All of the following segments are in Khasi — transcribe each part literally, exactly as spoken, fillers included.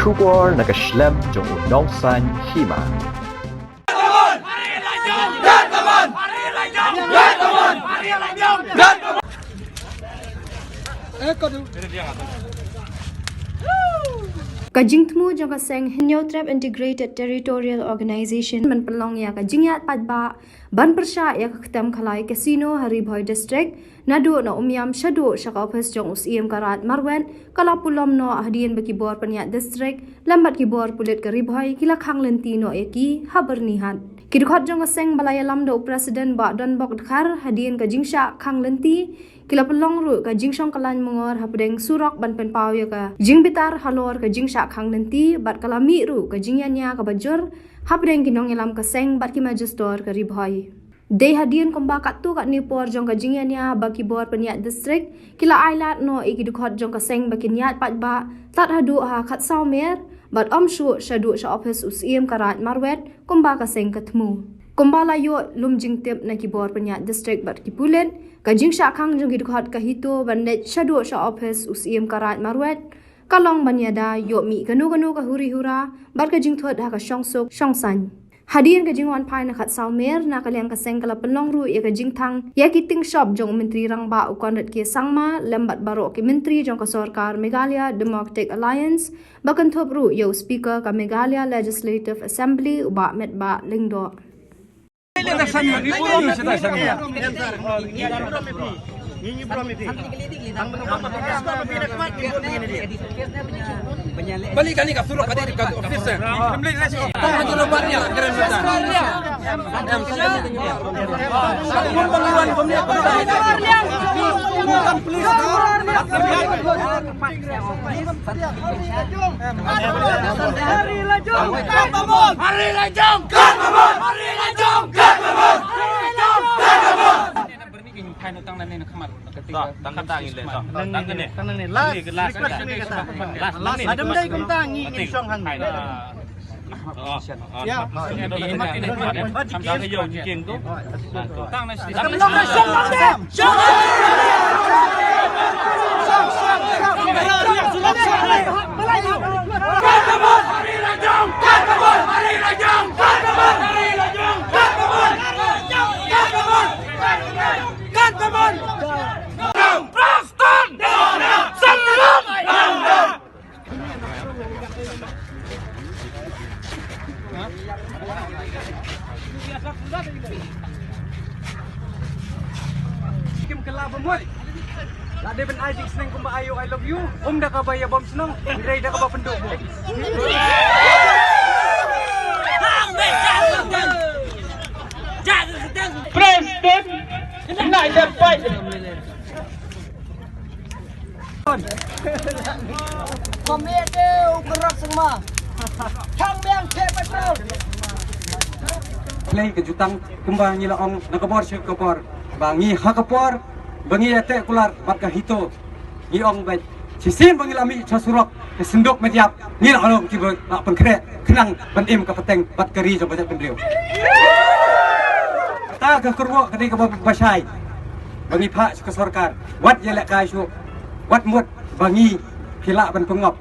Khubor na ka shlem jong u Nongsaiñ Hima. Ka jingthmu jong ka seng Hynñiewtrep Integrated Territorial Organization ban pynlong ïa ka jingïaid paidbah ban pyrshah ïa ka ktem khalai casino ha Ri Bhoi District, naduh na Umiam shaduh sha ka ophis jong u Syiem ka Raid Marwet, ka la pulom noh hadien ba ki bor pynïaid district lem bad ki bor pulit ka Ri Bhoi ki la khang lynti noh ïa ki ha Byrnihat. Ki dkhot jong ka seng ba la ïalam da u President Bah Donbok Dkhar, hadien ka jingshah khang lynti ki la pynlong ruh ka jingshong kyllaiñ myngor hapdeng surok ban pynpaw ïa ka jingbitar halor ka jingshah khang lynti, bad ka la mih ruh ka jingïania kaba jur hapdeng ki nongïalam ka seng bad ki majistor ka Ri Bhoi. Dei hadien kumba katto katne por jong ka jingïania ba ki bor pynïaid district ki la ailad noh ïa ki dkhot jong ka seng ba kin ïaid paidbah tad haduh ha Khatsawmer, bad ym shuh shaduh sha ophis u Syiem ka Raid Marwet kumba ka seng ka thmu. Kumba la ïoh lum jingtip na ki bor pynïaid district bad ki pulit, ka jingshah khang jong ki dkhot ka HITO ban leit shaduh sha ophis u Syiem ka Raid Marwet ka long ban ïada ïoh mih kano kano ka huri hura bad ka jingthut ha ka shongsuk shongsaiñ. Hadien ka jingwan phai na Khatsawmer, na ka liang ka seng ka la pynlong ruh ïa ka jingthang ïa ki tyngshop jong u Myntri Rangbah u Conrad K Sangma lem bad baroh ki myntri jong ka sorkar Meghalaya Democratic Alliance, ba kynthup ruh ïa u Speaker ka Meghalaya Legislative Assembly u Bah Metbah Lyngdoh. Last request ni kata. Last. Adam dai kumta ngi ngin shong hang. Kim kylla ba mut. La dei ban ai jingsneng kumba ai u I love you. Um da kaba ïa bom shnong, hynrei da kaba pynduh bom. President, na ïa pai. Komite u Kerok Sengma. Thang biang che petrol. Play ka jutang kumba ngi la ong na ka bor sha ka bor. Ba ngi ha ka por ba ngi ïa teh kular bad ka HITO. Ngi ong bad shisien ba ngi la mih sha surok ka synduk Madiap ngi la long kiba la pynkhreh khnang ban im ka pateng bad ka ri jong ka jaitbynriew. Kata ka kyrwoh ka dei kaba bashai ba ngi phah sha ka sorkar wat ïalehkai shuh, wat mut ba ngi phi lah ban pynngop.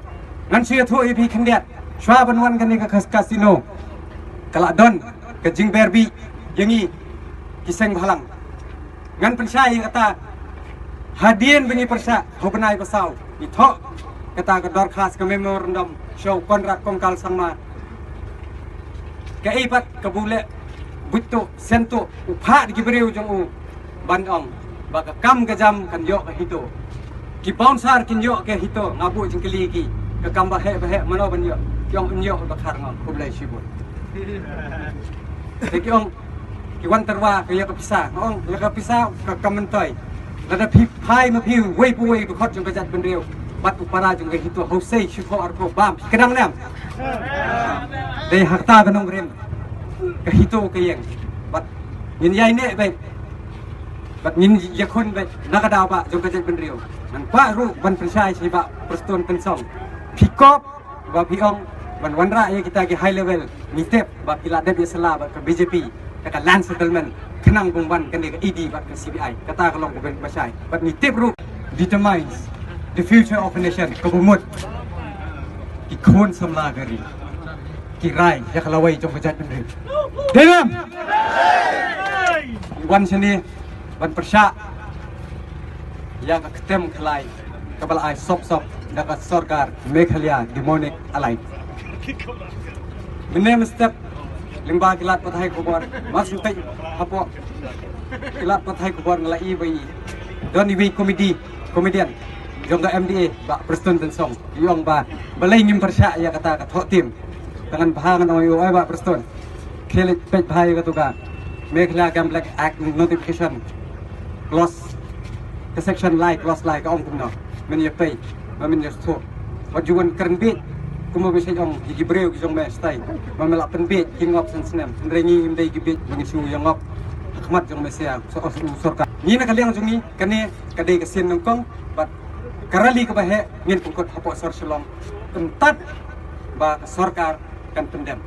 Ngan shu ïathuh ïa phi khyndiat, shuwa ban wan kane ka kas-, kasino ka la don ka jingber bih ïa ngi ki seng bhalang. Ngan pynshai ïa kata hadien ba ngi pyrshah ha u bnai ba saw ngi thoh kata ka dorkhas ka memorandum sha u Conrad Kongkal Sangma. Kaei pat kaba u leh buit tuh shen tuh u phah da ki briew jong u ban ong ba ka kam ka jam kan ïoh ka HITO. Ki bouncer kin ïoh ka HITO, nga buh jingkylli ïa ki ka kam ba heh ba heh mano ban ïoh. Ki ong yn ïoh ba khar, nga ong khublei shibun. Te ki ong ki wan tyrwa ka ïa ka pisa, nga ong ïa ka pisa ka kam myntoi. Lada phi phai ma phi wei pa wei u dkhot jong ka jaitbynriew bad u para jong ka HITO, hooid, shiphew arphew bam phi kdang ne em? Dei ha kata ka nongrim ka HITO ka ïeng bad ngin ïai neh beit bad ngin ïakhun beit na ka daw ba jong ka jaitbynriew. Ngan kwah ruh ban pynshai sha i Bah Prestone Tynsong, phi kop ba phi ong ban wanrah ïa kita ki high level, ngi tip ba phi la dep ïasylla bad ka BJP da ka land settlement khnang ban wan kane ka ED bad ka CBI. Kata ka long kaba bashai bad ngi tip ruh determines the future of a nation, kaba mut. Ki khun samla ka ri ki rai ïa ka lawei jong ka jaitbynriew. Dei ne em? Wan shane ban pyrshah ïa ka ktem khlai kaba la ai sop sop da ka sorkar Meghalaya Demonic Alliance. Mynne mynstep lyngba ki lad pathai khubor, mar shu peit hapoh ki lad pathai khubor nga la ïohi ba i don iwei i comedy, comedian jong ka M D A, Bah Prestone Tynsong, i ong ba balei ngim pyrshah ïa kata ka thoh tim. Te ngan bha ngan ong ïa u, oi Bah Prestone, khie leit peit bha ïa katu ka Meghalaya Gambling Act notification clause, ka section lai, clause lai ka ong kumno. Men ïa peit, ba men ïa sngewthuh. Wat ju wan kren bieit kumba me shait ong ïa ki briew ki jong me shatai ba me la pynbieit ki ngop san snem. Hynrei ngi ngim dei ki bieit ba ngi shu ïa ngop ha khmat jong me sia, so, so, sorkar. Ngi na ka liang jong ngi, kane ka dei ka sien nyngkong bad ka rally kaba heh ngin pynkut hapoh sor Shillong. Kyntat ba ka sorkar kan pyndem.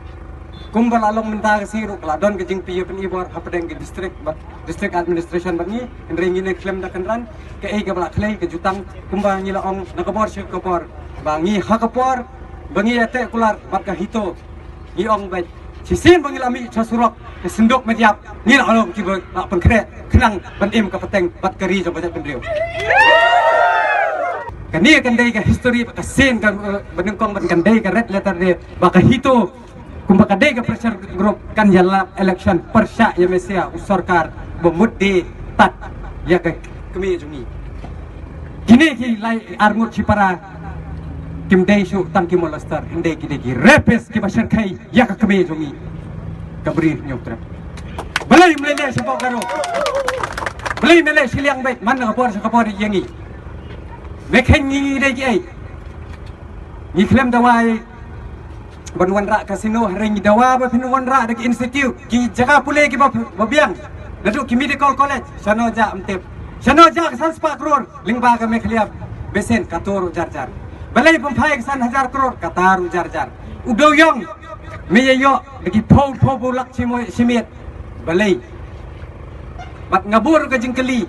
Kumba la long mynta ka sngi ruh ka la don ka jingpynïoh pynïoh bor hapdeng ka district bad district administration bad ngi, hynrei ngi ne khlem da kynran kaei kaba la khlei ka jutang. Kumba ngi la ong na ka bor sha ka bor ba ngi ha ka por ba ngi ïateh kular bad ka HITO, ngi ong beit shisien ba ngi la mih sha surok ka synduk media ngi la long kiba la pynkhreh khnang ban im ka pateng bad ka ri jong ka jaitbynriew. Kane kan dei ka history ba ka sien ka, eh, ba nyngkong ban kan dei ka red letter day ba ka HITO kumba ka dei ka pressure group kan ïalap election pyrshah ïa me sia u sorkar ba mut de tat ïa ka kmie jong ngi. Kine ki lai arngut shipara kim dei shuh tang ki molester, hynrei ki dei ki rapist kiba shyrkhei ïa ka kmie jong ngi ka Bri Hynñiewtrep. Balei me leh shapoh Garo? Balei me leh shiliang beit man na ka por sha ka por ïa ngi? Me kheiñ ngi dei kiei? Ngi khlem dawa ban wanrah casino, hynrei ngi dawa ba phin wanrah da ki institute, ki jaka pule kiba, ba biang. Naduh ki medical college, shano jah ym tip. Shano jah ka san spah klur lyngba ka Meghalaya Basin, kato ruh jar jar. Balei pynphai ka san hajar klur, kata ruh jar jar. U dewïong me ïa ïoh da ki phew phew phew lak shimiet, shimiet. Balei? Bad nga bun ka jingkylli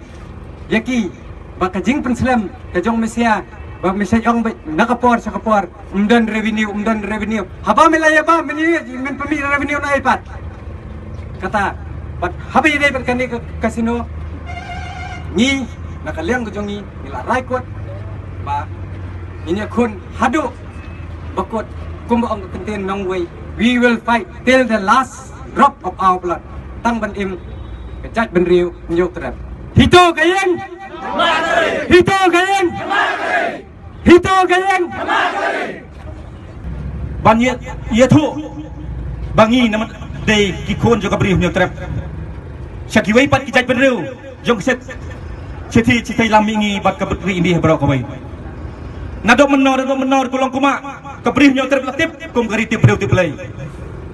ïa ki ba ka jingpynslem ka jong me sia ba me shait ong beit na ka por sha ka por ym don revenue, ym don revenue. Haba me la ïa ba men ïa men pynmih revenue na ai pat. Kata bad haba ïadei bad kane ka casino, ngi na ka liang ka jong ngi ngi la rai kut ba ngin ïakhun haduh ba kut, kumba ong ka kyntien nongwei, we will fight till the last drop of our blood. Tang ban im ka jaitbynriew Hynñiewtrep. HITO ka ïeng! HITO ka ïeng! HITO ka ïeng! Ban ïa, ïathuh ba ngi namar dei ki khun jong ka Bri Hynñiewtrep sha kiwei pat ki jaitbynriew jong ka shet, shithi shitai lam ïa ngi bad ka Bri India baroh kawei. Naduh mynno, naduh mynno, ko long kumba ka Bri Hynñiewtrep la tip kum ka ri tip briew tip Blei.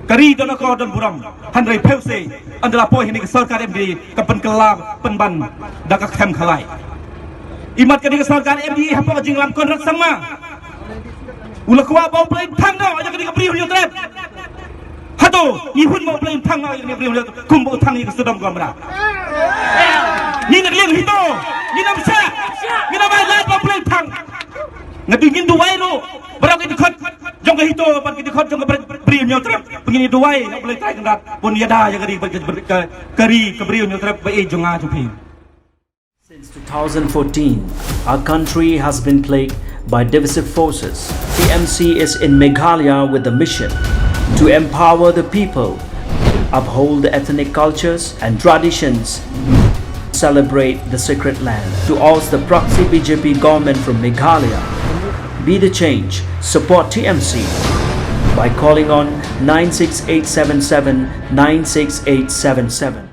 Ka ri don akor don burom, hynrei phewse ynda la poi hangne ka sorkar M D A ka pynkylla pynban da ka khlem khalai. Imat kane ka sorkar M D A hapoh ka jingïalam Conrad Sangma u la kwah ba U Blei un thang noh ïa kane ka Bri Hynñiewtrep. Hato ngi hun ba U Blei un thang noh ïa kane ka Bri Hynñiewtrep kumba u thang ïa ka Sodom Gomorrah? Ngi na ka liang HITO, ngi na bishar, ngi na bai lad ba U Blei un thang. Nga dei ngin duwai ruh baroh ki dkhot jong ka HITO bad ki dkhot jong ka Bri, Bri Hynñiewtrep, ngin duwai ïa U Blei Trai Kynrad ba un ïada ïa ka ri bad ka, ka, ka ri ka Bri Hynñiewtrep ba ïeit jong nga jong phi. Since two thousand fourteen, our country has been plagued by divisive forces. T M C is in Meghalaya with the mission to empower the people, uphold the ethnic cultures and traditions, celebrate the sacred land. To oust the proxy B J P government from Meghalaya, be the change. Support T M C by calling on nine six eight seven seven nine six eight seven seven.